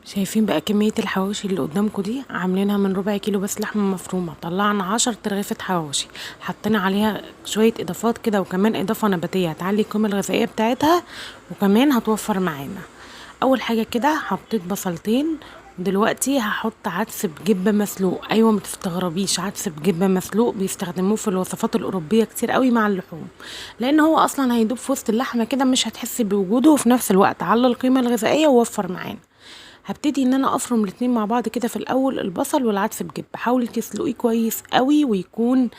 شايفين بقى كمية الحواوشي اللي قدامكم دي؟ عاملينها من ربع كيلو بس لحمة مفرومة، طلعنا 10 رغيفة حواوشي، حطينا عليها شوية اضافات كده، وكمان اضافة نباتية هتعلي القيمة الغذائية بتاعتها وكمان هتوفر معانا. اول حاجة كده حطيت بصلتين، ودلوقتي هحط عدس بجبة مسلوق. ايوه ما تستغربيش، عدس بجبة مسلوق بيستخدموه في الوصفات الاوروبية كتير قوي مع اللحوم، لان هو اصلا هيدوب في وسط اللحمة كده، مش هتحسي بوجوده، وفي نفس الوقت على القيمة الغذائية ووفر معانا. هبتدي ان انا افرم الاتنين مع بعض كده في الاول، البصل والعدس بجبة. حاولي تسلقيه كويس قوي ويكون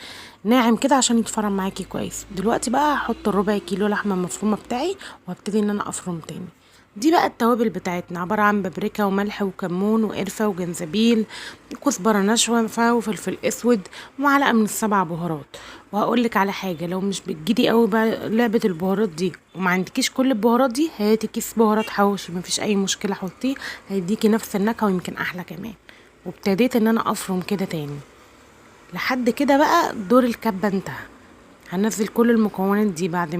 ناعم كده عشان يتفرم معاكي كويس. دلوقتي بقى هحط الربع كيلو لحمة مفرومة بتاعي، وهبتدي ان انا افرم تاني. دي بقى التوابل بتاعتنا، عبارة عن بابريكا وملح وكمون وقرفة وجنزبيل وكزبرة ناشفة وفلفل اسود ومعلقة من السبع بهارات. وهقولك على حاجة، لو مش بتجيدي قوي بقى لعبة البهارات دي وما عندكيش كل البهارات دي، هاتي كيس بهارات حواوشي، مفيش اي مشكلة، حطيه هيديكي نفس النكهة ويمكن احلى كمان. وابتديت ان انا افرم كده تاني لحد كده بقى دور الكبة انتهى. هنزل كل المكونات دي بعد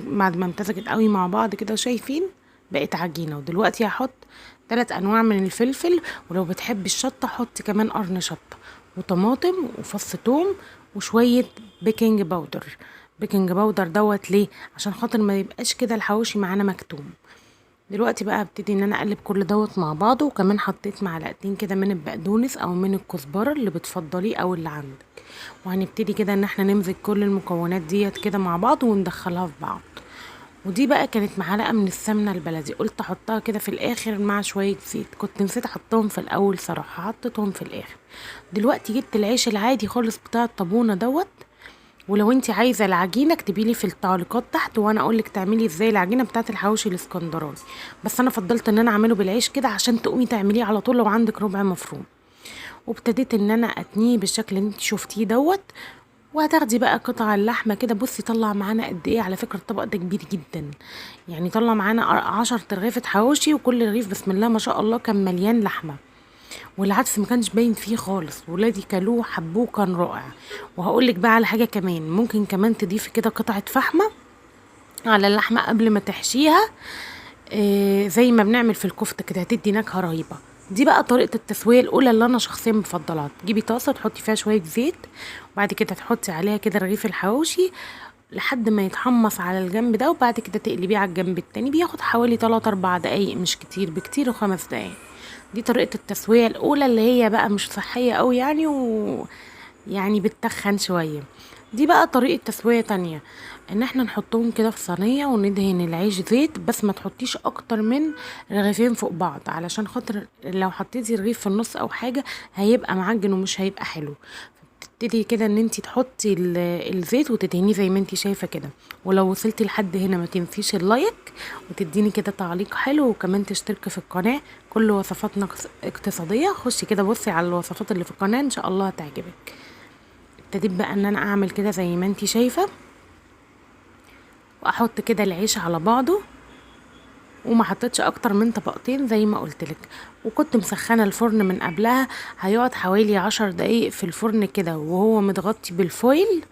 ما امتزجت قوي مع بعض كده، شايفين بقت عجينة. ودلوقتي هحط 3 انواع من الفلفل، ولو بتحبي الشطة حطي كمان قرن شطة وطماطم وفص توم وشوية baking powder. baking powder دوت ليه؟ عشان خاطر ما يبقاش كده الحواوشي معانا مكتوم. دلوقتي بقى هبتدي ان انا اقلب كل دوت مع بعضه، وكمان حطيت معلقتين كده من البقدونس او من الكزبرة اللي بتفضليه او اللي عندك. وهنبتدي كده ان احنا نمزج كل المكونات ديت كده مع بعض وندخلها في بعض. ودي بقى كانت معلقة من السمنة البلدي، قلت احطها كده في الاخر مع شوية زيت، كنت نسيت احطهم في الاول صراحة، حطيتهم في الاخر. دلوقتي جبت العيش العادي خالص بتاع الطابونة دوت، ولو انت عايزة العجينة اكتبي لي في التعليقات تحت وانا اقولك تعملي ازاي العجينة بتاعت الحواوشي الاسكندراني، بس انا فضلت ان انا اعمله بالعيش كده عشان تقومي تعمليه على طول لو عندك ربع مفروم. وابتديت ان انا اتنيه بالشكل اللي انت شفتيه دوت. وهتاخدي بقى قطع اللحمة كده، بصي طلع معانا قد ايه. على فكرة الطبق ده كبير جدا، طلع معانا 10 رغيفة حواوشي، وكل رغيف بسم الله ما شاء الله كان مليان لحمة، والعدس ما كانش باين فيه خالص، ولادي كلوه حبوه كان رائع. وهقولك بقى على حاجة كمان، ممكن كمان تضيفي كده قطعة فحمة على اللحمة قبل ما تحشيها، زي ما بنعمل في الكفتة كده، هتدي نكهة رهيبة. دي بقى طريقة التسوية الأولى اللي أنا شخصيا بفضلها. تجيبي طاسة تحطي فيها شوية زيت، وبعد كده تحطي عليها كده رغيف الحواوشي لحد ما يتحمص على الجنب ده، وبعد كده تقلبيه على الجنب التاني. بياخد حوالي 3-4 دقايق، مش كتير، بكتير وخمس دقايق. دي طريقة التسوية الأولى اللي هي بقى مش صحية قوي و بتتخن شوية. دي بقى طريقة تسوية تانية، ان احنا نحطهم كده في صينية وندهن العيش زيت، بس ما تحطيش اكتر من رغيفين فوق بعض، علشان خاطر لو حطيتي رغيف في النص او حاجة هيبقى معجن ومش هيبقى حلو. فبتبتدي كده ان انتي تحطي الزيت وتدهنيه زي ما انتي شايفة كده. ولو وصلتي لحد هنا ما تنسيش اللايك وتديني كده تعليق حلو، وكمان تشتركي في القناة. كل وصفاتنا اقتصادية، خشي كده بصي على الوصفات اللي في القناة ان شاء الله هتعجبك. ابتديت بقى ان انا اعمل كده زي ما انتي شايفة، واحط كده العيش على بعضه، وما حطيتش اكتر من طبقتين زي ما قلتلك. وكنت مسخنه الفرن من قبلها، هيقعد حوالي 10 دقايق في الفرن كده وهو متغطي بالفويل،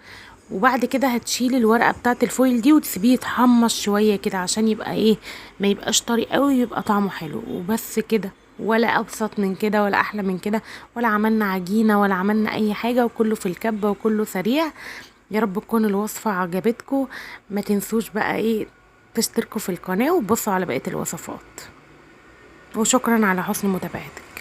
وبعد كده هتشيلي الورقه بتاعه الفويل دي وتسيبيه يتحمص شويه كده عشان يبقى ايه، ما يبقاش طري قوي ويبقى طعمه حلو. وبس كده، ولا ابسط من كده ولا احلى من كده، ولا عملنا عجينه ولا عملنا اي حاجه، وكله في الكبه وكله سريع. يا رب تكون الوصفه عجبتكم. ما تنسوش بقى تشتركوا في القناه وتبصوا على بقيه الوصفات، وشكرا على حسن متابعتك.